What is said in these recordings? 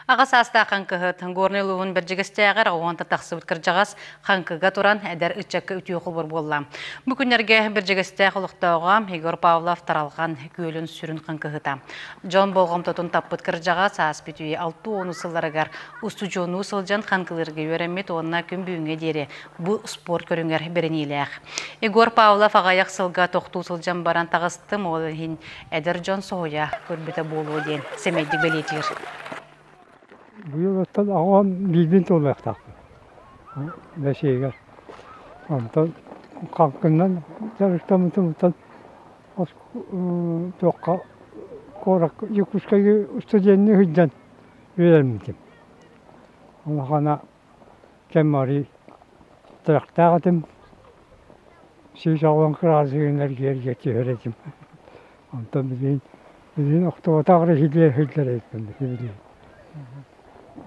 Аҕа саастаах хаҥкыһыт Горнай улууһун Бэрдьигэстээҕэр оҕонто тахсыбыт кырдьаҕас хаҥкыга туран эдэр ыччакка үтүө холобур буолла. Бу күннэргэ Бэрдьигэстээх олохтооҕо Егор Павлов Таралҕан күөлүн сүрүн хаҥкыһыта. Дьон болҕомтотун таппыт кырдьаҕас ааспыт үйэ 60 сылларыгар устудьуоннуу сылдьан хаҥкылыырга үөрэммит уонна күн бүгүҥҥэ диэри бу спорт көрүҥэр бэриниилээх. Егор Павлов аҕыйах сылга тохтуу сылдьан баран таҕыстым, ол иһин эдэр дьон соһуйа көрбүтэ буолуо диэн сэмэйдик бэлиэтиир. Быйыл оттон оҕом биирбин туолуохтаахпын бэсиэгэр. Онтон халкыннан дьарыктаммытым оттон туохха куоракка Якутскайга студенныы сылдьан үөрэммитим. Улахана кэм арыый туруктаах этим. 180 кыраадыһынан эргийэргэ түһэр этим. Онтон билигин билигин охтубатах эрэ силиэ сылдьар эбиппин билигин.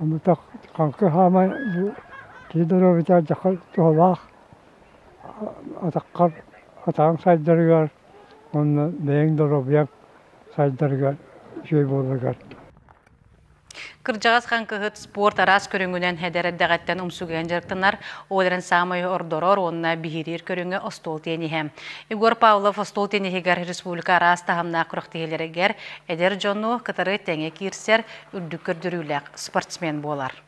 Ону хаҥкы хаамай бу киһи доруобуйата дьахар туһалаах атаххар атаҕыҥ сайдарыгар уонна бэйэҥ доруобуйаҥ сайдарыгар үчүгэй буоларыгар. Кырдьаҕас хаҥкыһыт спорт араас көрүҥүнэн эдэр эрдэҕиттэн умсугуйан дьарыктанар, ол эрэн саамай ордорор уонна биһириир көрүҥэ остуол тиэниһэ. Егор Павлов остуол тиэниһигэр республика араас таһымнаах күрэхтэһиилэригэр эдэр дьону кытары тэҥэ киирсэр үрдүк көрдөрүүлээх спортсмен буолар.